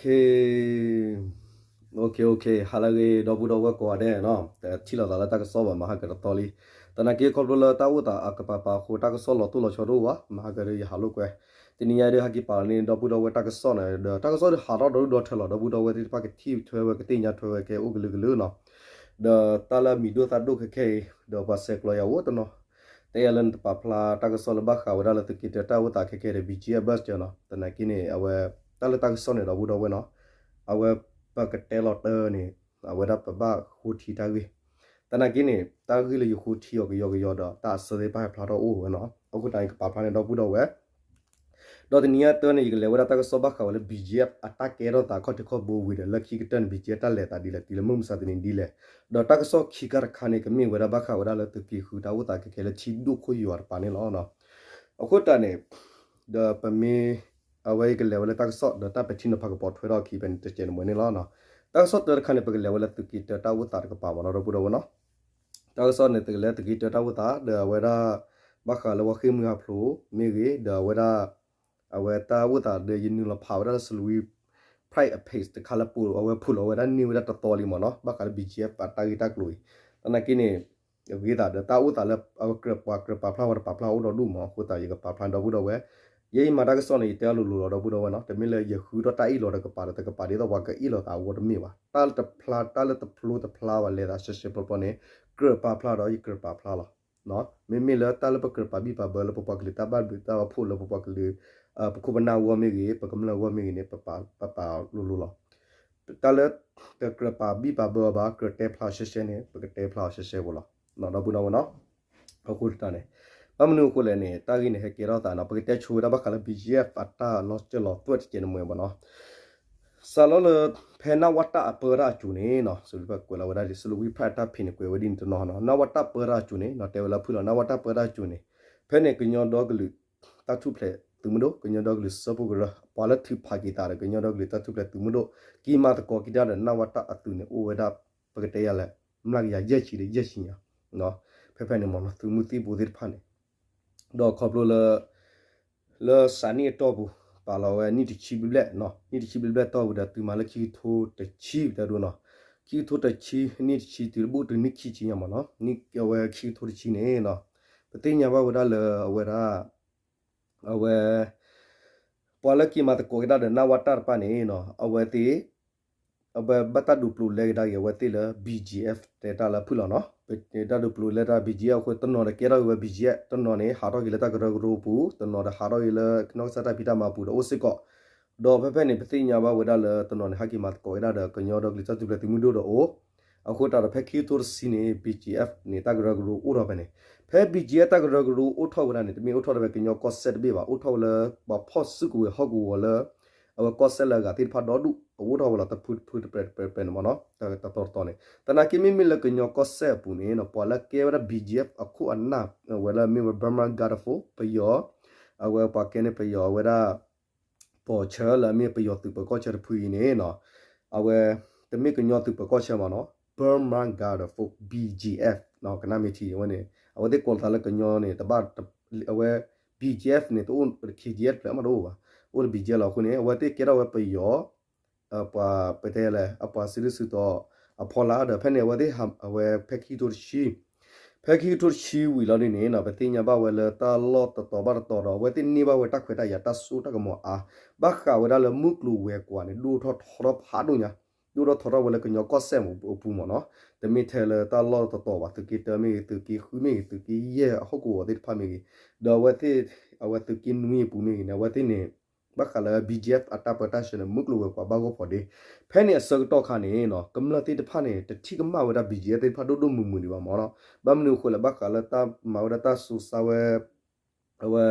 OK, OK, OK, ဟါလၢအဂ့ၤ ဒီပုၢ်ဒီဝဲၢ်ကိးဂၤဒဲးနီၤ, တထံၣ်လိာ်သးလၢတၢ်ကစီၣ်ဘၣ် မဟါကတသီလံ. သနာ်က့ခီဖျိလၢတၢ်အိၣ်သးအကပၤပၤအဃိ တၢ်ကစီၣ်လီၤတိၢ်လီၤဆီတအိၣ်ဘၣ်, မဟါကဒီးယဟးလိာ်ကွဲ. တနံၤညါဒီးဟးက့ၤပာ်လီၤန့ၣ် ဒီပုၢ်ဒီဝဲၢ်တၢ်ကစီၣ်န့ၣ် ဒီးတၢ်ကစီၣ်ဒီးဟးထီၣ်ဒီဒူၣ်ဒီထၢလီၤ ဒီပုၢ်ဒီဝဲၢ်သ့ၣ်တဖၣ်ကထံၣ်ထွဲဝဲကသ့ၣ်ညါထွဲဝဲကဲအိၣ်ကလုာ်ကလုာ်နီၤ. ဒီးတၢ်လၢအမံၤဒိၣ်သၣ်ဒိၣ်ခဲခဲအံၤ ဒီးပှၤဆဲးကျိးယၤအိၣ်တနီၤ တဲယၤလၢနတပာ်ဖျါတၢ်ကစီၣ်လၢဘၣ်ဃးဝဲဒၣ်လၢသုးက့ၤတၢတၢ်အိၣ်သးခဲခဲဒီး BGF ဘၢၣ်စၢၤနီၤ. သနာ်က့န့ၣ် အဝဲ တၢ်လၢတၢ်ကစီၣ်န့ၣ် ဒီပုၢ်ဒီဝဲၢ်နီၤ, အဝဲပကတဲလီၤတၢန့ၣ် အဝဲဒၣ်ပဘၣ်ဃိထံတၢ်ဂ့ၢ်. သနာ်က့န့ၣ် တၢ်ဂ့ၢ်လၢယဃိထံအီၤကယီကယီဒီး တၢ်အစၢသ့ၣ်တဖၣ်ဟဲဖျါထီၣ်အိၣ်ဝဲနီၤ. အဃိသတးန့ၣ် ကပာ်ဖျါန့ၣ် ဒီပုၢ်ဒီဝဲၢ် ဒီးတနံၤညါတၢန့ၣ် ယကလဲၤဝဲဒၣ်တၢ်ကစီၣ်ဘၣ်ဃးဝဲလၢ BGF အတၢ်ကဲထီၣ်သးခီၣ်ထံးခီၣ်ဘိဝံၤဒီး လၢခံကတၢၢ်န့ၣ် BGF တၢ်လဲၤသးဒ်လဲၣ် တုၤလၢမုၢ်မဆါတနံၤဒ်လဲၣ်, ဒီးတၢ်ကစီၣ်ခံခါတခါန့ၣ် ကမ့ၢ်ဝဲဒၣ်ဘၣ်ဃးဝဲဒၣ်လၢသုးက့ဃုတၢ်အိၣ်သးခဲခဲလၢထံဒိၣ်ခိၣ်ယွၤတပၤန့ၣ်လီၤ. အဃိသတးန့ၣ် ဒီးပမ့ၢ် အဝဲယကလဲၤဝဲလၢတၢ်ကစီၣ် ဒီးတၢ်ပဲာ်ထံနီၤဖးကပိာ်ထွဲထီၣ်အခံဖဲန့ၣ် တကဲးန့ၣ်မ့ၢ်န့ၣ်လီၤ. တၢ်ကစီၣ်တၢတခါန့ၣ် ပကလဲၤဝဲလၢသုးက့ၤတၢတၢ်အိၣ်သးတကပၤမ့ၢ်နီၤ ဒီပုၢ်ဒီဝဲၢ်နီၤ. တၢ်ကစီၣ်န့ၣ် တကလဲၤသုးက့ၤတၢတၢ်အိၣ်သး ဒီးအဝဲဒၣ် ဘၣ်ဃးလၢပှၤဃ့ၢ်မှံဟးဖျိးမ့ၢ်ဂ့ၤ ဒီးအဝဲဒၣ် အဝဲတၢ်အိၣ်သးဒီးယနုာ်လီၤဖးဝဲဒၣ်လၢ Salween Pride အ page တခါလၢပိာ် အဝဲဖုၣ်လီၤဝဲဒၣ်န့ၢ်ဝဲဒၣ်တသီလံမ့ၢ်နီၤ ဘၣ်ဃးလၢ BGF အတၢ်ဂ့ၢ်တၢ်ကျိၤအံၤ. သနာ်က့န့ၣ် အဂ့ၤသးဒီးတၢ်အိၣ်သးလၢအဝဲကြၢးပှၤကြၢးပာ်ဖျါဝဲတပာ်ဖျါအိၣ်ဒီဒူၣ်မ့ၢ် အဃိသတးယကပာ်ဖျါဒီပုၢ်ဒီဝဲၢ် ယဲယမၤတၢ်ကစီၣ်န့ၣ် ယတဲအလိၤလိၤလီၤ ဒီပုၢ်ဒီဝဲၢ်နီၤ. တမ့ၢ်လၢယဃုထီၣ်တၢ်အ့ၣ်လိာ်တကပၤဒီး တကပၤဒ်သိးပှၤကအ့ၣ်လိာ်သးအဂီၢ်တမ့ၢ်ဘၣ်. တၢ်တဖျါ တၢ်လၢတဖျိတဖျါဘၣ် လဲၤသးရှဲရှဲပျီပျီန့ၣ် ကြၢးပာ်ဖျါဒီးယကြၢးပာ်ဖျါလီၤ. မ့မ့ၢ်လၢတၢ်လၢပကြၢးပာ်ဘံၣ်ပာ်ဘၢလၢပပှၤကလုာ်တၢ်ဘၣ်ဘျုးတၢ်ဘၣ်ဖှိၣ်လၢပပှၤကလုာ် ပခိၣ်ပနၢ်အဂီၢ်မ့ၢ်ဂ့ၤ ပကမျၢၢ်အဂီၢ်မ့ၢ်ဂ့ၤန့ၣ် ပပာ်လိၤလိၤလီၤ. တၢ်လၢ တကြၢးပာ်ဘံၣ်ပာ်ဘၢအီၤဘၣ် ကြၢးတဲဖျါရှဲရှဲန့ၣ် ပကတဲဖျါအီၤရှဲရှဲဖိလီၤ ဒီပုၢ်ဒီဝဲၢ်နီၤ. အဃိသတးန့ၣ် ဘၣ်မနုၤအဃိလဲၣ်န့ၣ် တၢ်ဂ့ၢ်န့ၣ် ဟဲကဲထီၣ်သးနီၤ ပကတဲဆိဝဲဒၣ်ဘၣ်ဃးလၢ BGF အတၢ်လီၤစၢၤလီၤသွဲၣ်တကဲးန့ၣ်မ့ၢ်ဘၣ်နီၤ. စးလီၤလၢ ဖဲနဝတအပၢတၢ်အစိၤန့ၣ်နီၤ စလူပကွဲးလီၤဝဲဒၣ် Salween Pride အတၢ်ဖံးန့ၣ် ကွဲးဝဲဒ်န့ၣ်တနီၤနီၤ နဝတပၢတၢ်အစိၤန့ၣ်နီၤ တဲဝဲလၢဖုၣ်လီၤ နဝတပၢတၢ်အစိၤန့ၣ် ဖဲန့ၣ်ကညီဒီကလုာ် တၢ်ထူၣ်ဖျဲးသုးမုၢ်ဒိၣ် ကညီဒီကလုာ်စၢဖှိၣ်ကရၢ ပှၤလၢထုးဖးက့ၤသးဒီး ကညီဒီကလုာ်တၢ်ထူၣ်ဖျဲးသုးမုၢ်ဒိၣ် က့ၤမၤသကိးက့ၤတၢ်ဒီး နဝတအသုးန့ၣ် အိၣ်ဝဲဒၣ် ပကတဲယၤလဲၣ် မျးကယၤယဲၢ်ဆံဒီးယဲၢ်ဆံညါ ဖဲဖဲန့ၣ်မ့ၢ်နီၤ သုးမုၢ်သံၣ်ဘိသ့ၣ်တဖၣ်န့ၣ် ဒီးခီဖျိလၢ လၢစးနံၣ်အတီၢ်ပူၤ ပာ်လီၤဝဲနံၣ်တဆံဘျဲၣ်ဘျဲၣ်နီၤ နံၣ်တဆံဘျဲၣ်ဘျဲၣ်တီၢ်ပူၤဒီးတုၤမးလၢခံကထိတဆံ ပတဲဒိနီၤ ခံကထိတဆံ နံၣ်တဆံတုၤတဘိၣ်တုၤနံၣ်ခံဆံညါမ့ၢ်နီၤ အဝဲခံကထိတဆံန့ၣ်နီၤ ပသ့ၣ်ညါဘၣ်ဝဲဒၣ်လၢအဝဲဒၣ် အဝဲ ပှၤလၢက့ၤမၤသကိးက့ၤတၢ်ဒီး နဝတတဖၣ်န့ၣ်နီၤ အဝဲသ့ၣ် အဝဲဘၣ်တၢ်ဒုးပျိးလဲက့ၤဒၣ်က့ၤ အဝဲသ့ၣ်လၢ BGF တဲတၢ်လၢဖုၣ်လီၤနီၤ တၢ်ဒုးပျိးလဲတၢ် BGF အဃိ တနီၤဒီးကဲထီၣ်က့ၤဝဲ BGF တနီၤန့ၣ် ဟးထီၣ်က့ၤလၢတၢ်ကရၢကရိပူၤ တနီၤဒီးဟးထီၣ်က့ၤလၢနီၢ်ကစၢ်တၢ်ဖံးတၢ်မၤပူၤဒီးအိၣ်စ့ၢ်ကီး ဒီးဖဲဖဲန့ၣ် ပသ့ၣ်ညါဘၣ်ဝဲဒၣ်လၢတနီၤန့ၣ် ဟဲက့ၤမၤသကိးက့ၤဒၣ်ဒီး ကညီဒီကလုာ်တၢ်ထူၣ်ဖျဲးသုးမုၢ်ဒိၣ်ဒီးအိၣ် အဃိသတးဒီးဖဲခံကထိတဆံန့ၣ် BGF န့ၣ် တၢ်ကရၢကရိအိၣ်ထီၣ်ဖဲန့ၣ် ဖဲ BGF တၢ်ကရၢကရိအိၣ်ထီၣ်ဝဲဒၣ်န့ၣ် တမ့ၢ်အိၣ်ထီၣ်လၢဖဲကညီကီၢ်စဲၣ်တဘ့ၣ်ဘၣ် အိၣ်ထီၣ်ဝဲလၢ ပှၤဖီၣ်စုကဝဲၤဟီၣ်ကဝီၤလၢ အဝဲကီၢ်စဲၣ်လၢအဂၤသ့ၣ်တဖၣ်ဒီဒူၣ် အအိၣ်ထီၣ်ဝဲလီၤ တဖုတဖုတဖုတဖုတဖုန့ၣ်မ့ၢ်နီၤ တတီၤတတီၤန့ၣ် သနာ်က့မ့မ့ၢ်လၢကညီကီၢ်စဲၣ်အပူၤန့ၣ်နီၤ ပှၤလၢကဲဝဲဒၣ် BGF အခိၣ်အနၢ် အဝဲလၢအမ့ၢ်ဝဲ Burma Guard Force ပယီၤ အဝဲပှၤကဲန့ၣ်ပယီၤအဝဲဒၣ် ပီၣ်ဆၢလၢအမ့ၢ်ပယီၤသုးပၢၤကီၢ်ဆၢတဖုအံၤန့ၣ်နီၤ အဝဲ တမ့ၢ်ကညီသုးပၢၤကီၢ်ဆၢမ့ၢ်နီၤ Burma Guard Force BGF နီၤ ကနၣ်မ့ၢ်ထံဝဲန့ၣ် အဝဲသ့ၣ်ကိးလီၤသးလၢကညီန့ၣ် တဘၣ် အဝဲ BGF န့ၣ် တအိၣ် KGF ဖျဲးမးတအိၣ်ဘၣ် အိၣ်လၢ BGF လီၤအဃိန့ၣ် အဝဲသ့ၣ်ကဲထီၣ်ဝဲပယီၤ ပှၤပတဲလဲၣ် အပှၤစုဒုၣ်စုတီၤအဖီလာ်ဒီး ဖဲန့ၣ် အဝဲသ့ၣ် အဝဲဖဲခံကထိတဆံ ဖဲခံကထိတဆံဝံၤလီၤဒ်န့ၣ်နီၤ ပသ့ၣ်ညါဘၣ်ဝဲလၢတၢ်လီၢ်တတီၤဘၣ်တတီၤဒီး အဝဲသ့ၣ်န့ၢ်ဘၣ်ဝဲတၢ်ခွဲးတၢ်ယာ်တၢ်စိတၢ်ကမီၤအါ ဘၣ်ဃးဝဲဒၣ်လၢမုၢ်ကျိၤဝဲၤကွာ်န့ၣ် ဒိၣ်ထီၣ်ထီထီၣ်ဖးဒိၣ်ညါ ဒိၣ်ထီၣ်ထီထီၣ်ဝဲလၢကညီကီၢ်စဲၣ်အပူၤမ့ၢ်နီၤ တမ့ၢ်ထဲလၢတၢ်လီၢ်တတီၤဘၣ် သုးက့တၢမ့ၢ်ဂ့ၤ သုးက့ဃုမ့ၢ်ဂ့ၤ သုးက့ယဲၢ်အဟီၣ်ကဝီၤသ့ၣ်တဖၣ်မ့ၢ်ဂ့ၤ ဒီးအဝဲသ့ၣ် အဝဲသုးက့နွံအပူၤမ့ၢ်ဂ့ၤန့ၣ် အဝဲသ့ၣ်န့ၣ် ဘၣ်ဃးလၢ BGF အတၢ်ပၢတၢ်ဆှၢန့ၣ် မုၢ်ကျိၤဝဲၤကွာ်ဘၣ်ဂီၢ်ဖီဒ့ ဖဲန့ၣ်အဆၢကတီၢ်ခါန့ၣ်နီၤ ကမျၢၢ်သ့ၣ်တဖၣ်န့ၣ် တထံၣ်ကမၣ်ဝဲဒၣ် BGF သ့ၣ်တဖၣ်ဒိၣ်ဒိၣ်မုၢ်မုၢ်ဒံးဘၣ်မ့ၢ်နီၤ ဘၣ်မနုၤအဃိလဲၣ် ဘၣ်ဃးလၢတၢ်မၤဝဲဒၣ်တၢ်စိၤစါဝဲ အဝဲ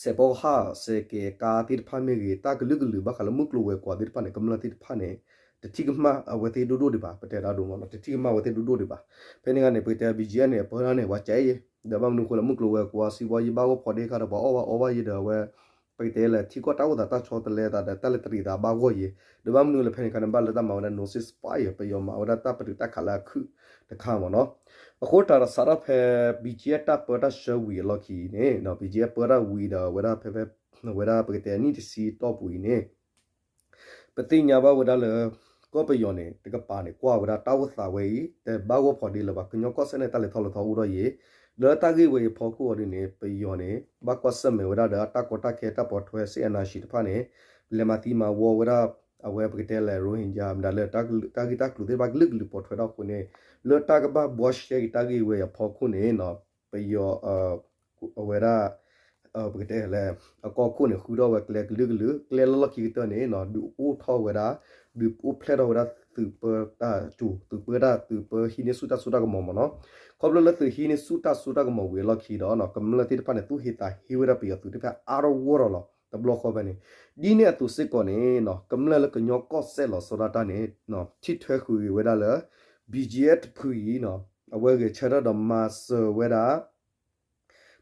စဲးဖီကဟၣ် စဲးကဲးကါသ့ၣ်တဖၣ်မ့ၢ်ဂ့ၤ တၢ်ကလုာ်ကလုာ်ဘၣ်ဃးလၢမုၢ်ကျိၤဝဲၤကွာ်သ့ၣ်တဖၣ်န့ၣ် ကမျၢၢ်သ့ၣ်တဖၣ်န့ၣ် တထံၣ်ကမၣ်အဝဲသ့ၣ်ဒိၣ်ဒိၣ်ဒံးဘၣ် ပတဲတၢ်ဒိၣ်မ့ၢ်နီၤ တထံၣ်ကမၣ်အဝဲသ့ၣ်ဒိၣ်ဒိၣ်ဒံးဘၣ် ဖဲန့ၣ်အခါန့ၣ် ပကတဲ BGF န့ၣ် အပၢတၢ်န့ၣ် ပှၤကဲအံၤ ဒီးဘၣ်မနုၤအဃိလဲၣ် မုၢ်ကျိၤဝဲၤကွာ် စံးဘီယံၤဘၣ်ဂီၢ်ဖီဒ့ခါဒီး ပှၤအီၣ်ဘၣ်အီဘၣ်ယံၤဒီးအဝဲ ပကတဲလၢထံကီၢ်တၢ်အိၣ်သးတၢ်ဆီတလဲသးဒီး တၢ်လဲၤတရံးသးဘၣ်ဂီၢ်ယံၤ ဒီးဘၣ်မနုၤလဲၣ်ဖဲန့ၣ်အခါန့ၣ် ဘၣ်လၢတၢ်မၤဝဲဒၣ် no ceasefire ပယီၤမၤဝဲဒၣ်တၢ်ပတုာ်တၢ်ခးလၢအခုတခါမ့ၢ်နီၤ အဃိတၢ်ဒီးစးထီၣ်ဖဲ BGF တၢ်ပၢတၢ်ဆှၢဝံၤအလီၢ်ခံန့ၣ် BGF ပၢတၢ်ဝံၤဒီးအဝဲဒၣ်ဖဲဖဲ အဝဲဒၣ်ပကတဲနံၣ်တဆံတီၢ်ပူၤအံၤန့ၣ် ပသ့ၣ်ညါဘၣ်ဝဲဒၣ်လၢ ကီၢ်ပယီၤန့ၣ် တကပၤန့ၣ် ကွၢ်ဝဲဒၣ်တၢ်အိၣ်သးဝဲအံၤ တဘၣ်ဂီၢ်ဖီဒ့လၢၤဘၣ်. ကညီကီၢ်စဲၣ်န့ၣ် တၢ်လဲၤထီၣ်လဲၤထီအိၣ်ထီၣ်ယံၤ, လၢတၢ်ဂ့ၢ်ဝဲအံၤအဖီခိၣ်အီၤဒ်န့ၣ် ပယီၤန့ၣ် ဘၣ်ကွၢ်ဆၢၣ်မဲာ်ဝဲဒၣ်ဒီးအတၢ်ကီတၢ်ခဲ တၢ်ပိာ်ထွဲ စစ်အာဏာရှင် တဖၣ်န့ၣ် လဲၤမၤသံမၤဝီဝဲဒၣ် အဝဲပကတဲလဲၣ် Rohingya မတၤလၢ တၢ်ဂ့ၢ်တၢ်ကျိၤသ့ၣ်တဖၣ်ကလုာ်ကလုာ်ပိာ်ထွဲထီၣ်အဃိန့ၣ် လၢတၢ်ကဘၣ်ဘှီရှဲက့ၤတၢ်ဂ့ၢ်ဝဲအံၤအဖီခိၣ်န့ၣ် ပယီၤ အဝဲဒၣ် ပကတဲလဲၣ် အကီၢ်ခိၣ်န့ၣ် ဃုထီၣ်ဝဲကျဲကလုာ်ကလုာ် ကျဲလၢလီၢ်ခံကတၢၢ်န့ၣ် ဒုးအိၣ်ထီၣ်ဝဲဒၣ် ဒုးအိၣ်ဖျဲၣ်ထီၣ်ဝဲဒၣ်သုးပၢတၢ်စူၤ သုးပၢတၢ် သုးပၢဟံးန့ၢ်ဆူၣ်တၢ်စိတၢ်ကမီၤမ့ၢ်နီၤ. ခီဖျိလၢသုးဟံးန့ၢ်ဆူၣ်တၢ်စိတၢ်ကမီၤဝံၤအလီၢ်ခံဒီး ကမျၢၢ်သ့ၣ်တဖၣ်န့ၣ် သူၣ်ဟ့သးဟ့ဝဲဒၣ်ပယီၤသုးသ့ၣ်တဖၣ်အါထီၣ်ဂီၢ်ထီၣ်လီၤ. တဘျီဃီဖဲန့ၣ် ဒ်န့ၣ်အသိးစ့ၢ်ကီးန့ၣ် ကမျၢၢ်လၢကညီကီၢ်စဲၣ်လီၤဆီဒၣ်တၢ်န့ၣ် ထံၣ်ထွဲဃုာ်ဂ့ၤဝဲဒၣ်လၢ ဘံၣ်ကၠံၣ်အဲၣ် တဖုအံၤ အဝဲဂဲၤဆၢထၢၣ်ဒီးမၤစၢၤဝဲဒၣ်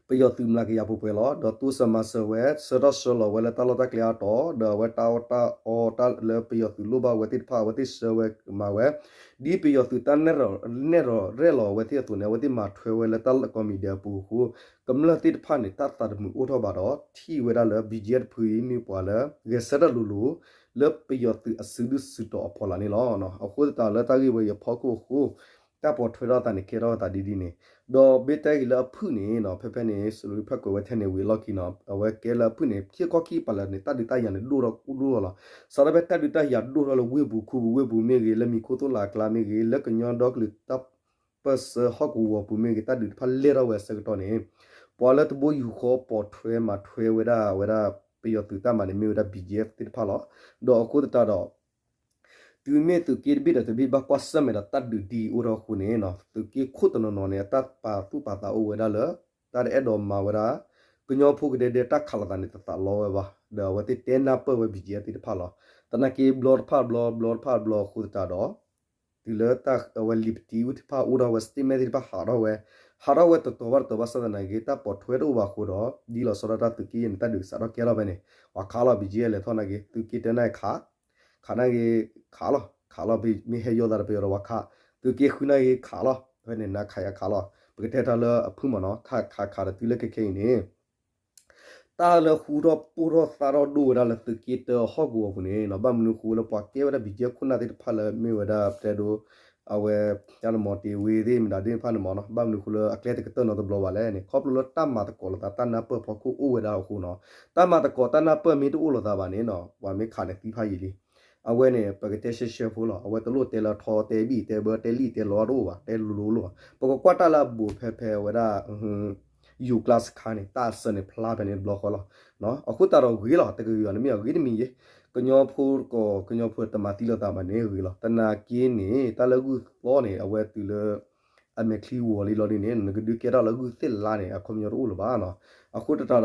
ပယီၤသုးမျးကယၤပှဲၤပှဲၤလီၤ. ဒီးတိစၢၤမၤစၢၤဝဲ ဆှၢထီၣ်ဆှၢလီၤဝဲလၢတၢ်လီၢ်တၢ်ကျဲအါတီၤ ဒီးအဝဲတၢ်အီၣ်တၢ်အီတၢ်လၢပယီၤသုးလိၣ်ဘၣ်ဝဲသ့ၣ်တဖၣ် အဝဲသ့ၣ်ဆှၢဝဲမၤဝဲ ဒ်ပယီၤသုးတၢ်နဲၣ်ရဲၣ်လီၤအဝဲသ့ၣ်အသိးန့ၣ် အဝဲသ့ၣ်မၤထွဲဝဲလၢတၢ်လီၢ်ကိးမံၤဒဲးအပူၤအဃိ ကမျၢၢ်သ့ၣ်တဖၣ်န့ၣ် တၢ်သးတမုာ်အိၣ်ထီၣ်ဘၣ်ဒီး ထံၣ်ဝဲဒၣ်လၢ ဘံၣ်ကၠံၣ်အဲၣ် တဖုအံၤ မ့ၢ်ပှၤလၢ ဂဲၤဆၢထၢၣ်လိၤလိၤ လၢပယီၤသုးအစုဒုၣ်စုတီၤအဖီလာ်န့ၣ်လီၤ. အဃိသတးလၢတၢ်ဂ့ၢ်ဝဲအံၤအဖီခိၣ်အဃိ တၢ်ပိာ်ထွဲထီၣ်အသးန့ၣ် ကဲထီၣ်အသးဒ်ဒ်န့ၣ် ဒီးဘၣ်တဲဂ့ၤလၢအဖုၣ်န့ၣ် ဖဲဖဲန့ၣ် စလူဖၣ်ကွဲးဝဲထဲန့ၣ်ဝံၤအလီၢ်ခံနီၤ အဝဲကဲလၢအဖုၣ်န့ၣ် ခံခီခံကပၤလၢာ်န့ၣ် တၢ်ဒုးတၢ်ယၤန့ၣ် ဒိၣ်ထီၣ်ဒိၣ်ထီၣ်လီၤ. စးထီၣ်ဖဲတၢ်ဒုးတၢ်ယၤဒိၣ်ထီၣ်လၢဝ့ၢ်ပူၤခူပူၤ ဝ့ၢ်ပူၤမ့ၢ်ဂ့ၤ လၢမံၤခိၣ်သိၣ်လးအကျါမ့ၢ်ဂ့ၤ လၢကညီဒီကလုာ်တၢ်ပၢၢ်ဆၢဟီၣ်ကဝီၤပူၤမ့ၢ်ဂ့ၤ တၢ်ဒုးတဖၣ်လဲၢ်ထီၣ်ဝဲအဆၢကတီၢ်န့ၣ် ပှၤလၢတဘိယူၢ်ဃီပိာ်ထွဲမၤထွဲဝဲဒၣ် အဝဲဒၣ်ပယီၤသုးတၢ်မၤန့ၣ် မ့ၢ်ဝဲဒၣ် ဘံၣ်ကၠံၣ်အဲၣ် သ့ၣ်တဖၣ်လီၤ. ဒီးအဃိသတးဒီး တုၤမ့ၢ်သုးက့တဘ့ၣ်ဒီးတဘ့ၣ် ဘၣ်ကွၢ်ဆၢၣ်မဲာ်ဒီးတၢ်ဒုးဒ်အံၤအိၣ်ထီၣ်အဃိန့ၣ် သုးက့ခိၣ်တနီၤနီၤန့ၣ် အတၢ်ပာ်သူၣ်ပာ်သးအိၣ်ဝဲဒၣ်လၢ တၢ်တအဲၣ်ဒိးမၤဝဲဒၣ် ကညီဖိကဒဲကဒဲတၢ်ခးလိာ်သးန့ၣ် တသးလီဝဲဘၣ် ဒီးအဝဲသ့ၣ်တဲနၢ်ပၢၢ်ဝဲ ဘံၣ်ကၠံၣ်အဲၣ် သ့ၣ်တဖၣ်လီၤ. သနာ်က့ဘျီတဖၣ်ဘျီ ဘျီတဖၣ်ဘျီအဃိသတးဒီး တုၤလၢတၢ်အဝဲ Liberty သ့ၣ်တဖၣ်အိၣ်ထီၣ်ဝဲ statement သ့ၣ်တဖၣ်ဟးထီၣ်ဝဲ ဟးထီၣ်ဝဲတတီၤဘၣ်တတီၤဘၣ်ဆၣ်သနာ်က့ တၢ်ပိာ်ထွဲတအိၣ်ဘၣ်အဃိဒီး ဒ်လီၤဆီဒၣ်တၢ်သုးက့ယဲၢ်န့ၣ် တၢ်ဒုးကစးထီၣ်ကဲထီၣ်ဖဲန့ၣ် ပှၤခးလီၤ ဘံၣ်ကၠံၣ်အဲၣ် လဲၤထီၣ်နာ်က့ သုးက့တဲနာ်က့ခး ခးနာ်က့ခးလီၤ ခးလီၤ မ့ၢ်ဟဲယီၤသးဒီးပယီၤဒီးပှၤခး သုးက့ဃုနာ်က့ခးလီၤ ဖဲန့ၣ်နခးယခးလီၤ ပကတဲတၢ်လၢအဖုၣ်မ့ၢ်နီၤ ခးခးခးဒီးတုၤလၢခဲခဲအံၤန့ၣ် တၢ်လၢဃူထီၣ်ပိၢ်ထီၣ်သါထီၣ်ဒိၣ်ဝဲဒၣ်လၢသုးက့တၢဟီၣ်ကဝီၤပူၤန့ၣ် ဘၣ်မနုၤအဃိလၢပှၤကဲဝဲဒၣ် ဘံၣ်ကၠံၣ်အဲၣ် ခိၣ်နၢ်သ့ၣ်တဖၣ်လၢမ့ၢ်ဝဲဒၣ်ပတဲဒိ အဝဲ တၢ်လၢမီၤတ့ၤဝ့သ့ၣ်မတၤသ့ၣ်တဖၣ်န့ၣ်မ့ၢ်နီၤ ဘၣ်မနုၤအဃိလၢအကျဲတကတၢၢ်နီတဘျီဘၣ်လဲၣ်န့ၣ် ခီဖျိလၢတၢ်မၤသကိးလိာ်သးတၢ်နၢ်ပၢၢ်ဖီခိၣ်အိၣ်ဝဲဒၣ်အဃိနီၤ တၢ်မၤသကိးတၢ်နၢ်ပၢၢ်မ့ၢ်တအိၣ်လိာ်သးဘၣ်န့ၣ်နီၤ ပှၤမ့ၢ်ခးန့ၣ်သံဖးယံာ်လံ အဝဲန့ၣ် ပကတဲရှဲရှဲဖိလီၤ အဝဲတလိၣ်တဲလၢထီတဲဘံၣ်တဲဘၢတဲလံၣ်တဲလီတအိၣ်ဘၣ် တဲလိၤလိၤလိၤဘၣ် ပကကွၢ်တၢ်လၢအဘူးဖဲဖဲဝဲဒၣ် ယူၤကျါစခါန့ၣ် တၢ်အစၢန့ၣ်ဖျါဖဲန့ၣ်တဘျီဃီလီၤ. အဃိသတးဒီးဂ့ၤလီၤ တကယၤန့ၣ်မ့ၢ်အဂ့ၤတမံၤယဲ ကညီဖိကီၢ် ကညီဖိတမၤသံလိာ်သးဘၣ်န့ၣ်ဂ့ၤလီၤ. သနာ်က့န့ၣ် တၢ်လၢဂုၢ်သီန့ၣ် အဝဲတုၤလၢ အမဲာ်ချံဝီၤလံလီၤဒ်န့ၣ် နကဒုးကဲထီၣ်လၢဂုၢ်သ့ၣ်လါန့ၣ် အခီပညီတအိၣ်လၢၤဘၣ်နီၤ. အဃိသတးဒီး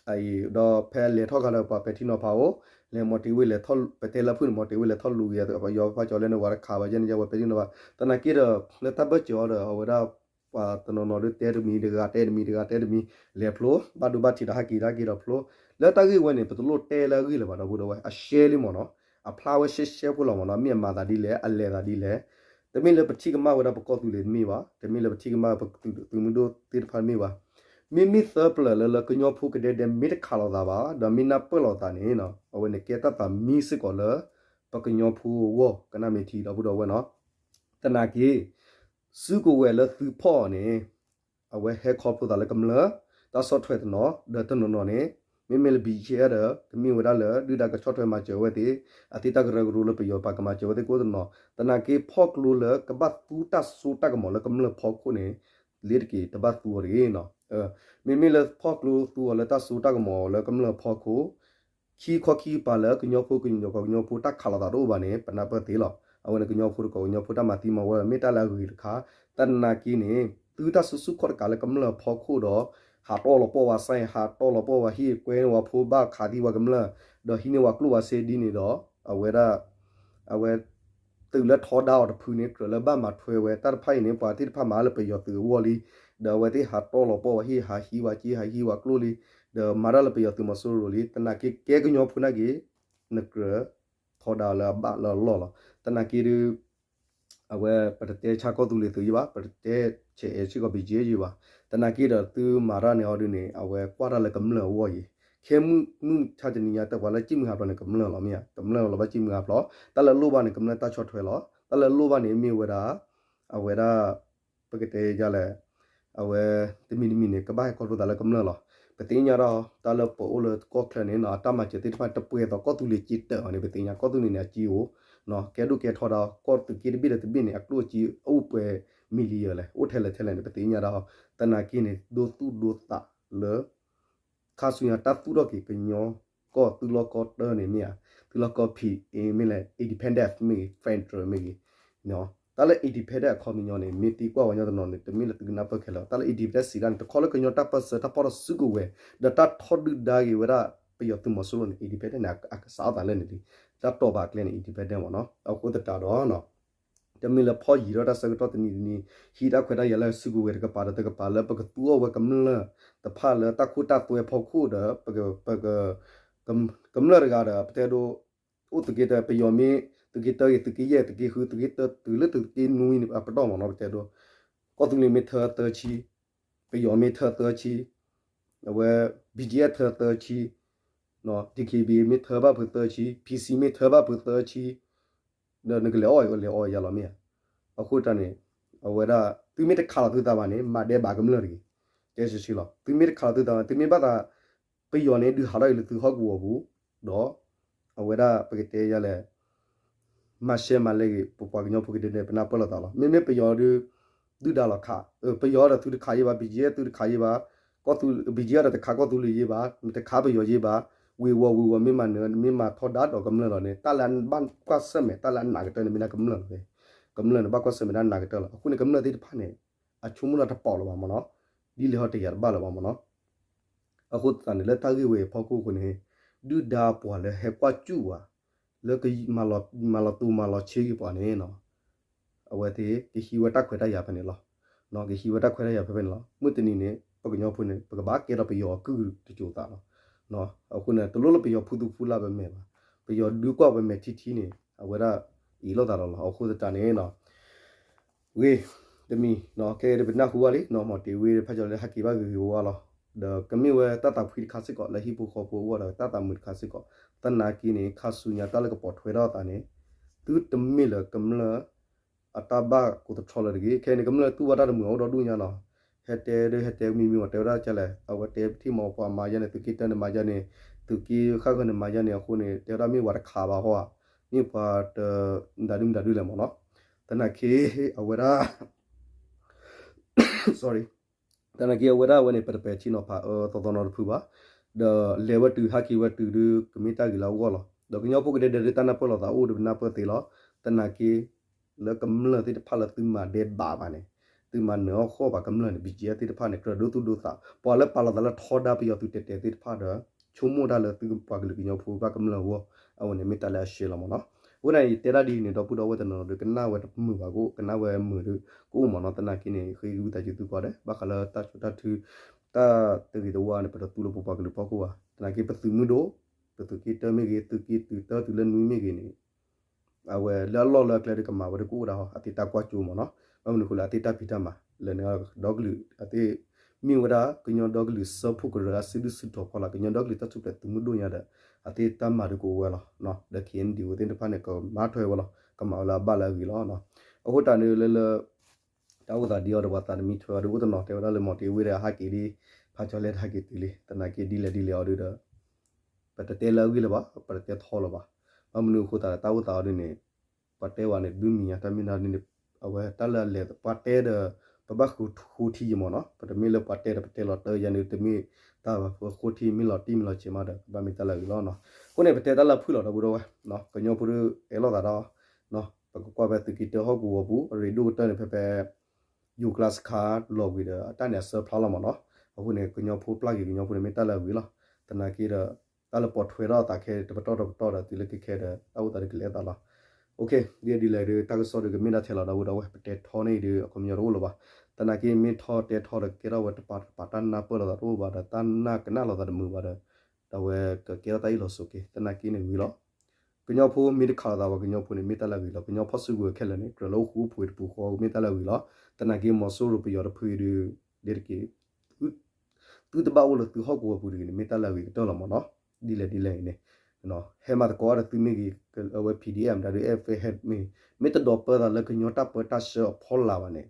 အံၤဒီးဖဲလဲၤထီၣ်ခါလၢပှၤပဲာ်ထံနီၤဖးအိၣ် လဲၤမီၤတ့ၤဝ့ၢ်လဲၤထီၣ် ပတဲလၢဖုၣ်န့ၣ် မီၤတ့ၤဝ့ၢ်လဲၤထီၣ်လူၤက့ၤ ပယီၤပှၤကၠီၤလဲၣ်န့ၣ် ဝၤတခးဘၣ်ယဲန့ၣ် ယဝဲပဲာ်ထံနီၤဖး သနာ်က့ဒီး လၢတၢ်ဘၢၣ်စၢၤအီၤဒီး အဝဲဒၣ် ပှၤတနီၤနီၤဒုးတဲတမံၤ တဂၤတဲတမံၤ တဂၤတဲတမံၤ လဲၤဖျိ ဘၣ်ဒိဘၣ်ထံးဒီးဟဲက့ၤတၢ်က့ၤဒီးဖျိ လၢတၢ်ဂ့ၢ်ဝဲန့ၣ် ပတလိၣ်တဲလၢအဂ့ၢ်လၢၤဘၣ် ဒီပုၢ်ဒီဝဲၢ် အရှဲလံမ့ၢ်နီၤ အဖျါဝဲရှဲရှဲဖိလီၤမ့ၢ်နီၤ မ့ၢ်အမၤသးဒ်လဲၣ် အလဲၤသးဒ်လဲၣ် တမ့ၢ်လၢပထံၣ်ကမၣ်ဝဲဒၣ်ပကီၢ်သူလ့ၤတမ့ၢ်ဘၣ် တမ့ၢ်လၢပထံၣ်ကမၣ်ပသုးမုၢ်ဒိၣ်သ့ၣ်တဖၣ်တမ့ၢ်ဘၣ် မ့မ့ၢ်သၢပျၢၤလၢလၢကညီဖိကဒဲဒဲမ့ၢ်တခးလိာ်သးဘၣ် ဒီးမ့ၢ်နၢ်ပၢၢ်လိာ်သးန့ၣ် အဝဲန့ၣ်ကဲတၢ်သးမံစ့ၢ်ကီးလၢ ပကညီဖိအဂီၢ် ကနၣ်မ့ၢ်ထံ ဒီပုၢ်ဒီဝဲၢ်နီၤ သနာ်က့ စုကဝဲၤလၢသုးဖီၣ်အီၤန့ၣ် အဝဲဟဲခီဖျိသးလၢကမျၢၢ် တၢ်ဆီၣ်ထွဲတနီၤ ဒီးတနီၤနီၤန့ၣ် မ့မ့ၢ်လၢ ဘံၣ်ကၠံၣ်အဲၣ် ဒီး ကမ့ၢ်ဝဲဒၣ်လၢ ဒုၣ်ဒါကဆီၣ်ထွဲမၤစၢၤဝဲသ့ၣ် အသ့ၣ်တၢ်ကရၢကရိလၢပယီၤပာ်ကမၤစၢၤဝဲသ့ၣ်ကိးတနီၤ သနာ်က့ဖီၣ်ကျိလၢကဘၣ်သူတၢ်စိတၢ်ကမီၤလၢကမျၢၢ်ဖီခိၣ်န့ၣ် လ့တက့ၤတဘၣ်သူအီၤတဂ့ၤနီၤ မ့မ့ၢ်လၢဖီၣ်ကျိသူအီၤလၢတၢ်စိတၢ်ကမီၤလၢကမျၢၢ်ဖီခိၣ် ခံခီခံကပၤလၢကညီဖိကညီကညီဖိတၢ်ခးလိာ်သးတအိၣ်ဘၣ်န့ၣ် ပနၢ်ပၢၢ်သ့လီၤ. အဝဲန့ၣ်ကညီဖိတကီၢ်ကညီဖိတၢ်မၤသံမၤဝီ မ့ၢ်တၢ်လၢအဂ့ၤတခါ, သနာ်က့န့ၣ် သုတၢ်စုဆူၣ်ခီၣ်တကးလၢကမျၢၢ်အဖီခိၣ်ဒီး ဟးတီၢ်လီၤပှီၢ်ဝဲစါအံၤ ဟးတီၢ်လီၤပှီၢ်ဝဲဟံၣ် ကွဲန့ၢ်ဝဲဖိဘၣ်ခးသံဝဲကမျၢၢ် ဒီးဟံးန့ၢ်ဝဲကျိၣ်ဝဲစ့ဒ်န့ၣ်ဒီး အဝဲဒၣ် အဝဲ သုးလၢထီဒါအီၤတဖုန့ၣ် ကြၢးလၢဘၣ်မၤထွဲဝဲ တၢ်တဖၣ်အံၤန့ၣ် ပှၤသ့ၣ်တဖၣ်မၤလၢပယီၤသုးအဂီၢ်လံ, ဒီးအဝဲသ့ၣ်ဟးတီၢ်လီၤပှီၢ်ဝဲဟံၣ် ဟးဟံးဝဲက့ ဟးဟံးဝဲကျိၣ်လံ, ဒီးမၤတၢ်လၢပယီၤသုးမီၤစိရိၤလံ, သနာ်က့ကဲကညီဖိနာ်က့ နကြၢးထီဒါလၢအဘၣ်လၢအလီၢ်လီၤ. သနာ်က့ဒုး အဝဲပတတဲဆါကီၢ်သူလ့ၤသုးယံၤဘၣ်, ပတတဲဆဲးအဲးစ့ၢ်ကီး ဘံၣ်ကၠ့ ယံၤဘၣ်. သနာ်က့ဒီးသုမၤတၢ်န့ၣ်အီၤဒုးန့ၣ် အဝဲကွၢ်တၢ်လၢကမျၢၢ်အဂီၢ်ယံၤ, ခဲမုၢ်မုၢ်ဆါတနံၤညါ တၢ်ပှၤလၢကံၣ်မုၢ်ဟးဖျိးန့ၣ် ကမျၢၢ်လီၤမ့ၢ်ဧါ, ကမျၢၢ်လီၤဘၣ်ကံၣ်မုၢ်ဟးဖျိး, တၢ်လၢလိၣ်ဘၣ်န့ၣ် ကမျၢၢ်တၢ်ဆီၣ်ထွဲလီၤ, တၢ်လၢလိၣ်ဘၣ်န့ၣ် မ့ၢ်ဝဲဒၣ် အဝဲဒၣ် ပကတဲယလဲၣ်, အဝဲ တမံၤတမံၤန့ၣ် ကဘၣ်ဟဲခီဖျိသးလၢကမျၢၢ်လီၤ. ပသ့ၣ်ညါဒီး တၢ်လၢပအိၣ်လၢကီၢ်ချၢန့ၣ် အတၢ်မၤစၢၤသ့ၣ်တဖၣ် တပှဲၤသိးကီၢ်သူလ့ၤစ့တၢးအီၤန့ၣ် ပသ့ၣ်ညါ ကီၢ်သူလ့ၤန့ၣ် အစ့အိၣ် ကဲဒိၣ်ကဲထီဒါ ကီၢ်သုးက့တဘ့ၣ်ဒီးတဘ့ၣ်န့ၣ် အကျိၣ်အစ့အိၣ်ပှဲၤ million လဲၣ်, အိၣ်ထဲလဲၣ်ထဲလဲၣ်န့ၣ် ပသ့ၣ်ညါဒီး သနာ်က့န့ၣ် ဒိသူၣ်ဒိသးလၢ ခါဆူညါတၢ်သူၣ်ထီၣ်က့ၤကညီကီၢ် သုးလီၢ်ကီၢ်တၢန့ၣ်မ့ၢ်ဧါ, သုးလီၢ်ကီၢ်ဖံးအ့မ့ၢ်လဲၣ် independence မ့ၢ်ဂ့ၤ federal မ့ၢ်ဂ့ၤ, တၢ်လၢ independence အခီပညီန့ၣ် မ့ၢ်သံကွၢ်ဝဲညီတနီၤန့ၣ် တမ့ၢ်လၢသုကနၢ်ပၢၢ်ခဲလၢာ်, တၢ်လၢ independence စံးဒၣ်န့ၣ် တခီလၢကညီတၢ်ပၢၢ်ဆၢ တၢ်ဖီၣ်ထီၣ်စုကဝဲၤ ဒီးတၢ်ထီၣ်ဒုၣ်ဒါက့ၤဝဲဒၣ် ပယီၤသုးမီၤစိရိၤန့ၣ် independence န့ၣ် အကစးထီၣ်သးလၢန့ၣ်လံ, တၢ်တိာ်ပာ်ကျဲန့ၣ် independence မ့ၢ်နီၤ, အဃိသတးဒီး တမ့ၢ်လၢဖီၣ်ယံၤထီၣ်တၢ်ဆၢကတီၢ်တနံၤတနံၤ ဟံးတၢ်ခွဲးတၢ်ယာ်လၢစုကဝဲၤတကပၤဒီးတကပၤလၢပကသူအီၤဝဲကမျၢၢ်တဖၣ်လၢတၢ်ခိတၢ်သွဲဖီခိၣ်ဒီး ပက ကမျၢၢ်တဂၤဒီး ပတဲဒိ အိၣ်သုးက့တၢ ပယီၤမ့ၢ် သုးက့တၢဂ့ၤ သုးက့ယဲၢ် သုးက့ဃု သုးက့တၢ တုၤလၢသုးက့နွံန့ၣ် အပတီၢ်မ့ၢ်နီၤ ပတဲဒိ ကီၢ်သူလ့ၤမ့ၢ်ထၢသၢဆံ, ပယီၤမ့ၢ်ထၢသၢဆံ, အဝဲ ဘီကၠံအ့ ထၢသၢဆံ, ဒံခ့ဘံ မ့ၢ်ထၢဘၣ်ဖုးသၢဆံ, ဖံဆံ မ့ၢ်ထၢဘၣ်ဖုးသၢဆံ ဒီးနကလဲၤအီၣ်လဲၤအီယၤလီၤမ့ၢ်ဧါ. အဃိတၢ်န့ၣ် အဝဲဒၣ် သုမ့ၢ်တခးလီၤသုသးဘၣ်န့ၣ် မၤဒဲးဘးကမျၢၢ်တဂ့ၤ. တဲဆှံဆှံလီၤ. သုမ့ၢ်တခးလီၤသုသးဘၣ် သုမ့ၢ်ဘၣ်သး ပယီၤန့ၣ် ဒုးဟးထီၣ်အံၤလၢသုဟီၣ်ကဝီၤပူၤ ဒီး အဝဲဒၣ်ပကတဲယၤလဲၣ် မၤရှဲမၤလဲက့ၤ ပပှၤကညီဖိကဒဲဒဲ ပနၢ်ပၢၢ်လိာ်သးလီၤ. မ့မ့ၢ်ပယီၤဒုး ဒုၣ်ဒါလီၤခး, ပယီၤဒီးသုတခးယ့ၢ်ဘၣ်, ဘီကၠံအ့ သုတခးယ့ၢ်ဘၣ်, ကီၢ်သူ ဘီကၠံအ့ ဒီးတခးကီၢ်သူလ့ၤယ့ၢ်ဘၣ်, တခးပယီၤယ့ၢ်ဘၣ်, ဝ့ၤဝီၤဝ့ၤဝီၤ မ့ၢ်မၤနၢၤ မ့ၢ်မၤထီဒါဒီးကမျၢၢ်လီၤန့ၣ် တၢ်လၢဘၣ်ကွၢ်ဆၢၣ်မဲာ် တၢ်လၢအနးကတၢၢ်န့ၣ် မ့ၢ်ဒၣ်ကမျၢၢ်လီၤ. ကမျၢၢ်န့ၣ် ဘၣ်ကွၢ်ဆၢၣ်မဲာ်ဒၣ်နးကတၢၢ်လီၤ. အဃိန့ၣ် ကမျၢၢ်သ့ၣ်တဖၣ်န့ၣ် အဆိကမိၣ်လၢတပီၤလၢၤဘၣ်မ့ၢ်နီၤ, ဒ်လဲၣ်ဟီတယာ်တဘၣ်လၢၤဘၣ်မ့ၢ်နီၤ. အဃိသတးန့ၣ် လၢတၢ်ဂ့ၢ်ဝဲအံၤအဖီခိၣ်အဃိန့ၣ် ဒုၣ်ဒါပှၤလၢဟဲကွၢ်စူၣ်ဝဲ လၢကမၤလီၤ မၤလီၤတိၤမၤလီၤဆ့က့ၤပှၤန့ၣ် အဝဲသ့ၣ်ကဟံးဝဲတၢ်ခွဲးတၢ်ယာ်ဖဲန့ၣ်လီၤ. ကဟံးဝဲတၢ်ခွဲးတၢ်ယာ်ဖဲဖဲန့ၣ်လီၤ. မုၢ်တနံၤန့ၣ် ပကညီဖိန့ၣ် ပကဘၣ်ကဲထီၣ်ပယီၤအကုၢ်တစိၤသးလီၤ. အဃိန့ၣ် တလိၣ်လၢပယီၤဖုသူဖုလၢပမဲာ်ဘၣ်. ပယီၤဒုးကွၢ်ပမဲာ်ထံထံန့ၣ် အဝဲဒၣ်အ့ၣ်လိာ်သးလီၤလီၤ. အဃိသတးန့ၣ် ဂ့ၤ တမံၤ ခဲအံၤပနၢ်ဟူဘၣ်လံ မီၤတ့ၤဝ့ ဖးကၠီၤလၢဟဲက့ၤဘၣ်ဂ့ၤဂ့ၤဝါဝါလီၤ. ဒီးကမ့ၢ်ဝဲတၢ်သးဖှံတခါစ့ၢ်ကီး လၢဟံၣ်ဖိဃီဖိအဂီၢ်ဒီးတၢ်သးမုာ်တခါစ့ၢ်ကီး. သနာ်က့န့ၣ် ခါဆူညါတၢ်လၢကပိာ်ထွဲထီၣ်အသးန့ၣ် သုတမ့ၢ်လၢကမျၢၢ်အတၢ်ဘၣ်ကိးတထီလၢၤတဂ့ၤ. ခဲအံၤန့ၣ် ကမျၢၢ်တူၢ်ဘၣ်တၢ်တမုာ်အိၣ်ဒီဒူၣ်ညါနီၤ. ဟဲတဲဒၣ် ဟဲတဲမံၤမံၤ တဲဝဲဒၣ်ကလဲၣ် အဝဲတဲထံၣ်မီၤပှၤမၤယါန့ၣ် သုးက့တၢန့ၣ်မၤယါန့ၣ် သုးက့ဃၣ်ဃၢၤန့ၣ်မၤယါန့ၣ် အဃိန့ၣ် တဲဝဲဒၣ်မ့ၢ်ပှၤတခးဘၣ်ဟီဧါ, မ့ၢ်ပှၤတ မတၤဒုမတၤဒုလဲၣ်မ့ၢ်နီၤ. သနာ်က့ အဝဲဒၣ် sorry သနာ်က့အဝဲဒၣ်အဝဲန့ၣ် ပတပဲာ်ထံနီၤဖးအၢသီသီနီတဖုဘၣ်. ဒီးလဲၤဝဲတုၤဟဲက့ၤဝဲတုၤဒုး ကမ့ၢ်တၢ်ဂ့ၤလၢအဂီၢ်လီၤ. ဒီးကညီဖိကဒဲဒဲဒုးတၢ်နၢ်ပၢၢ်လိာ်သးအိၣ်ဒီးပနၢ်ပၢၢ်သ့လီၤ. သနာ်က့ လၢကမျၢၢ်သ့ၣ်တဖၣ်လၢသုမၤဒဲးဘးဘၣ်န့ၣ် သုမၤနၢၤအီၣ်ဃီၣ်ပှၤကမျၢၢ်န့ၣ် ဘံၣ်ကၠံအၢသ့ၣ်တဖၣ်န့ၣ် ကြၢးဒိသူၣ်ဒိသး ပှၤလၢပာ်လီၤသးလၢထီဒါပယီၤသုးတဲာ်တဲာ်သ့ၣ်တဖၣ်ဒီး ဆိကမိၣ်တၢ်လၢသုပှၤကလုာ်ကညီဖိဘၣ်ကမျၢၢ်အဂီၢ် အဝဲန့ၣ်မ့ၢ်တၢ်လၢအရှဲလီၤမ့ၢ်နီၤ. အဃိန့ၣ် ယတဲဒၣ်ဒ်အံၤန့ၣ် ဒီပုၢ်ဒီဝဲၢ်တနီၤနီၤဒီး ကနၣ်ဝဲတမုာ်ဘၣ်ကအိၣ် ကနၣ်ဝဲမုာ်ဒီးကအိၣ်မ့ၢ်နီၤ. သနာ်က့န့ၣ် ဃ့ဝံသးစူၤသုကိးဂၤဒဲး ဘၣ်ဃးလၢတၢ်ဆိတၢ်ထု တၢ်တဂ့ၤတဝါန့ၣ် ပတသူလၢပပှၤကလုာ်ဖီခိၣ်ဘၣ်. သနာ်က့ပသုးမုၢ်ဒိၣ် ပသုးက့တၢမ့ၢ်ဂ့ၤ သုးက့တုၤတၢတုၤလၢနွံမ့ၢ်ဂ့ၤန့ၣ် အဝဲလၢအလီၢ်လၢအကျဲဒုးကမၤဝဲဒၣ်ကအိၣ်ဒၣ်ဟီ အသ့တၢ်ကွၢ်ကၠိမ့ၢ်နီၤ. ဘၣ်မနုၤအဃိလဲၣ် အသ့တၢ်ဖံးတၢ်မၤ လဲၤနုာ်ဒီကလုာ် အသ့မ့ၢ်ဝဲဒၣ် ကညီဒီကလုာ်စၢဖှိၣ်ကရၢအစုဒုၣ်စုတီၤဖီလာ် ကညီဒီကလုာ်တၢ်ထူၣ်ဖျဲးသုးမုၢ်ဒိၣ်ညါဒီး အသ့တၢ်မၤဒုးကအိၣ်ဝဲလီၤ. ဒီး ခ့ၣ်အဲၣ်ယူၣ်အံၣ်သ့ၣ်တဖၣ်န့ၣ် ကမၤထွဲဝဲလီၤ. ကမၤဝဲလၢအဘၣ်လၢအဂ့ၤလီၤ. အဃိတၢ်န့ၣ်လၢလၢ တၢ်အိၣ်သးဒ်အံၤဒီး ပှၤသးတမံထွဲဘၣ်ဒီး အိၣ်တနီၤတဲဝဲဒၣ်လၢ မီၤတ့ဝ့ဒီး ဟးက့ၤဒ် ဖးကၠီၤလဲၣ်တဟးက့ၤတုၤလံ သနာ်က့ဒ်လဲၣ်ဒ်လဲၣ်အီၤဒုဒီး ပတတဲလၢအဂ့ၢ်လၢၤဘၣ် ပတတဲထီလၢၤဘၣ်. ဘၣ်မနုၤအဃိသတးဒီး တၢ်အိၣ်သးအီၤဒ်န့ၣ် ပှၤတဲဝဲန့ၣ် ဒုးမံၤညါ တၢ်မ့ၢ်ဒ်န့ၣ် အဝဲတၢ်လၢအလဲၤ ပှၤတဲဒီး ပဘၣ်ဃုဃိထံယမ့ၢ်နီၤ. ပတမ့ၢ်လၢပှၤတဲဒီး ပတဲလီၤတၢ်ယါန့ၣ် တမ့ၢ်တၢ်ဃိထံ မ့ၢ်လီၤတံၢ်မ့ၢ်လီၤဆဲးမးဒီး ကဘၣ်မ့ၢ်တၢ်လၢအဂ့ၤလီၤနီၤ. အဃိန့ၣ် ပတဲတၢ်လၢဖုၣ်လီၤ ဒီပုၢ်ဒီဝဲၢ် ကညီဖိဒုးအဲၣ်လိာ်သးဒီး ပကကွၢ်ဖဲသုးက့တၢဟီၣ်ကဝီၤပူၤ အရ့ဒိၣ်ကတၢၢ်န့ၣ် ဖဲဖဲ ယူၤကျါစခါလီၤဝံၤဒီး အတၢ်န့ၣ်အစၢဖျါလီၤမ့ၢ်နီၤ. အဃိန့ၣ် ကညီဖိပျၢ်က့ၤကညီဖိန့ၣ် မ့ၢ်တၢ်လၢအဂ့ၤလီၤ. သနာ်က့ဒီး တၢ်လၢပိာ်ထွဲထီၣ်အသးခဲ တပတီၢ်တပတီၢ်ဒီး တုၤလၢခဲခဲဒီး တၢ်အိၣ်သးဒုးကလဲၤအသးလီၤ. ဒ်ဒ်လဲၣ်ဒုး တၢ်ကစီၣ်ဒုးကမ့ၢ်ဒၣ်ထဲလီၤ ဒီပုၢ်ဒီဝဲၢ် ပတဲထီန့ၣ်အံၤဒုး အခီပညီတအိၣ်လၢၤဘၣ်. သနာ်က့မ့ၢ်ထီတဲထီဒီး ကကဲထီၣ်ဝဲတပၤတပၤ တၢ်နၢ်ပၢၢ်လိာ်သးတအိၣ်ဘၣ်ဒီး တၢ်နၢ်ကနၣ်လိာ်သးတမုာ်ဘၣ်ဒီး ဒီးဝဲကကဲထီၣ်တၢ်အ့ၣ်လိာ်ဆိးက့ သနာ်က့န့ၣ်ဝံၤလီၤ. ကညီဖိမ့ၢ်တခးလိာ်သးဝဲကညီဖိန့ၣ် မ့ၢ်တၢ်လၢအဂ့ၤလီၤ. ကညီဖီၣ်စုကဝဲၤခဲလၢာ်န့ၣ် ကြၢးလၢအိၣ်ဃူအိၣ်ဖိးတပူၤဃီ မ့ၢ်တၢ်လၢအဂ့ၤလီၤ. သနာ်က့မီၤစိရိၤပယီၤတဖုအံၤဒုး ဒ်တက့ၢ် သု သုတဘၣ်အိၣ်လၢသုဟီၣ်ကဝီၤပူၤတဂ့ၤန့ၣ် မ့ၢ်တၢ်လၢအဂ့ၤကတၢၢ်လီၤမ့ၢ်နီၤ. ဒ်လဲၣ်ဒ်လဲၣ်အံၤန့ၣ် ဟဲမၤသကိးဒီးသုမ့ၢ်ဂ့ၤ, အဝဲ P D F မတၤဒု F F မ့ၢ်ဂ့ၤ, မ့ၢ်တဒိးပၢသးလၢကညီတၢ်ပၢတၢ်ဆှၢအဖီလာ်ဘၣ်န့ၣ်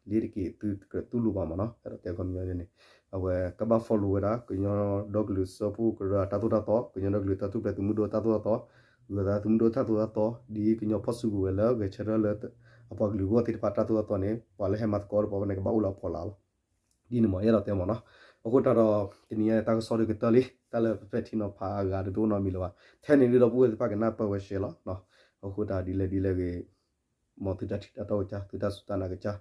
လ့ၤတက့ၤသုတကြၢးတူၢ်လိာ်ဘၣ်မ့ၢ်နီၤ. အဲၣ်ဒိးတဲခီပညီန့ၣ် အဝဲကဘၣ် follow ဝဲဒၣ် ကညီဒီကလုာ်စၢဖှိၣ်ကရၢအတၢ်သိၣ်တၢ်သီ, ကညီဒီကလုာ်တၢ်ထူၣ်ဖျဲးသုးမုၢ်ဒိၣ်တၢ်သိၣ်တၢ်သီ, ဂုၤသးသုးမုၢ်ဒိၣ်တၢ်သိၣ်တၢ်သီ, ဒ်ကညီဖီၣ်စုကဝဲၤလၢဂဲၤဆၢထၢၣ်လၢ အပှၤကလုာ်အဂီၢ်သ့ၣ်တဖၣ်တၢ်သိၣ်တၢ်သီန့ၣ် ပှၤလၢဟဲမၤသကိးဒီးပှၤန့ၣ် ကဘၣ်အိၣ်လၢအဖီလာ်လီၤ. ဒ်န့ၣ်မ့ၢ် အဲၣ်ဒိးတဲမ့ၢ်နီၤ. အဃိတၢ်ဒီး တနံၤညါန့ၣ် တၢ်ကစီၣ်ဒုးကတၢၢ်လံ, တၢ်လၢပပဲာ်ထံနီၤဖးအဂၤဒုးတအိၣ်နီတမံၤလၢၤဘၣ်. ထဲန့ၣ်ဒုးဒီပုၢ်ဝဲၢ်သ့ၣ်တဖၣ်ကနၢ်ပၢၢ်ဝဲရှဲလီၤ. အဃိတၢ်ဒ်လဲၣ်ဒ်လဲၣ်ဂ့ၤ မ်သုတၢ်ထံၣ်တၢ်တီကစၢ်, သုတၢ်စူၢ်တၢ်နာ်ကစၢ်,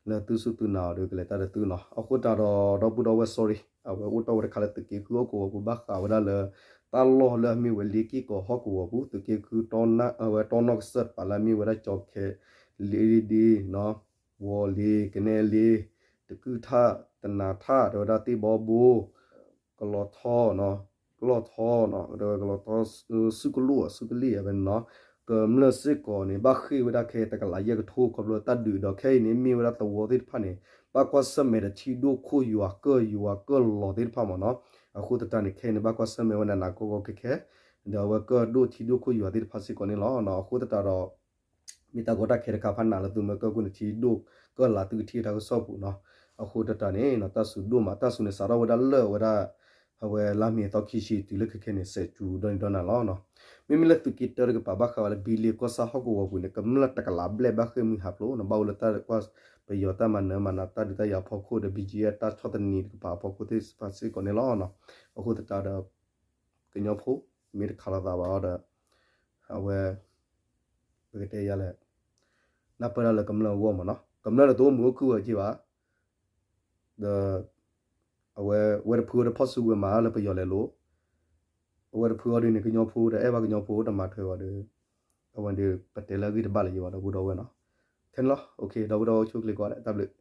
လၢသုစူၢ်သုနာ်အီၤဒီးကလဲၤတၢ်ဒီးသုနီၤ. အဃိတၢ်ဒီး ဒီပုၢ်ဒီဝဲၢ် sorry, အဝဲအိၣ်တ့ၢ်ဝဲတခါလၢသုးက့ဃုဟီၣ်ကဝီၤပူၤ ဘၣ်ဃးဝဲဒၣ်လၢ တၢ်လီၢ်လၢအမ့ၢ်ဝဲလ့က့ၢ်ကီၤဟီၣ်ကဝီၤပူၤ သုးက့ဃု အဝဲတီနီၣ်ကစၢၢ်တပၤလၢအမ့ၢ်ဝဲဒၣ်ကၠီၤခဲလ့ဒ့ ဝီၤလ့ၤ ကနဲလ့ၤ တကုၢ်ထၣ် တနၤထၣ် တဲဝဲဒၣ်သ့ၣ်ဘီဘိ ကလီၤထီ, ကလီၤထီ, ကလီၤထီ စုကလိၣ် စုကလ့ၣ် အဝဲန့ၣ်နီၤ. ကမျၢၢ်စ့ၢ်ကီးန့ၣ် ဘၣ်ဃ့ၢ်ဝဲဒၣ်ခဲတကလးယဲၢ်ကထိ ခီဖျိတၢ်ဒုးဒီး ခဲအံၤန့ၣ် မ့ၢ်ဝဲဒၣ်သဝီသ့ၣ်တဖၣ်န့ၣ် ဘၣ်ကွၢ်ဆၢၣ်မဲာ်ဒီးထံဒိၣ်ခိၣ်ယွၤကၢၢ်ယွၤကၢၢ်လီၤသ့ၣ်တဖၣ်မ့ၢ်နီၤ. အဃိသတးန့ၣ် ခဲအံၤန့ၣ် ဘၣ်ကွၢ်ဆၢၣ်မဲာ်ဝဲနးနးကီကီခဲခဲ ဒီးအဝဲကၢၢ်ဒိၣ်ထံဒိၣ်ခိၣ်ယွၤသ့ၣ်တဖၣ်စ့ၢ်ကီးန့ၣ်လီၤ. အဃိသတးဒီး မ့ၢ်တၢ်ကီတၢ်ခဲတခါဖးနးလၢသုမ့ၢ်ကၢၢ်ခိၣ်န့ၣ် ထံဒိၣ်ကၢၢ်လၢသုကထံၣ်တၢ်ကစီၣ်ပူၤနီၤ. အဃိသတးန့ၣ် တၢ်စူၤဒိၣ်မး တၢ်စူၤန့ၣ် စးထီၣ်ဝဲဒၣ်လၢာ်ဝဲဒၣ် အဝဲလါမ့ၤအသီခံဆံတုၤလၢခဲခဲန့ၣ် စဲးစူၤဒီနံၤဒီနၤလီၤ. မ့မ့ၢ်လၢသုးက့တၢတကပၤ ဘၣ်ဃးဝဲလၢဘံလ့ကီၢ်ဆၣ်ဟီၣ်ကဝီၤပူၤန့ၣ် ကမျၢၢ်တကလးဘျဲၣ်ဘၣ်ဃ့ၢ်မှံဟးဖျိးနီၤ, ဘၣ်အိၣ်လၢတၢ်ကွၢ်ပယီၤတၢ်မၤနၢၤမၤနးတၢ်ဒုးတၢ်ယၤအဖီခိၣ်ဒီး ဘံကယဲၢ်တၢ်ဆီၣ်သနံးတကပၤအဖီခိၣ်သ့ၣ်တဖၣ်စ့ၢ်ကီးန့ၣ်လီၤ. အဃိသတးဒီး ကညီဖိ မ့ၢ်တခးလိာ်သးဘၣ်အီၤဒီး အဝဲ ပကတဲယၤလဲၣ်, နၢ်ပၢၢ်တၢ်လၢကမျၢၢ်အဂီၢ်မ့ၢ်နီၤ. ကမျၢၢ်န့ၣ်တအိၣ်မုာ်အိၣ်ခုၣ်ဝဲက့ၤဘၣ်, ဒီး အဝဲ ဝဲတဖုအီၤဒီးဖီၣ်စုကဝဲၤမၤလၢပယီၤလဲၤလိာ်, အဝဲတဖုအီၤဒ်န့ၣ် ကညီဖိဒီးအဲၣ်ဘၣ်ကညီဖိတမၤထွဲဘၣ်ဒီး အဝဲဒၣ်ပတဲလၢအဂ့ၢ်တဘၣ်လၢၤယံၤဘၣ်ဒီပုၢ်ဒီဝဲၢ်နီၤ. ထဲန့ၣ်လီၤ. ဒီပုၢ်ဒီဝဲၢ်အိၣ်ဆူၣ်အိၣ်ချ့ကိးဂၤဒဲး တၢ်ဘျုး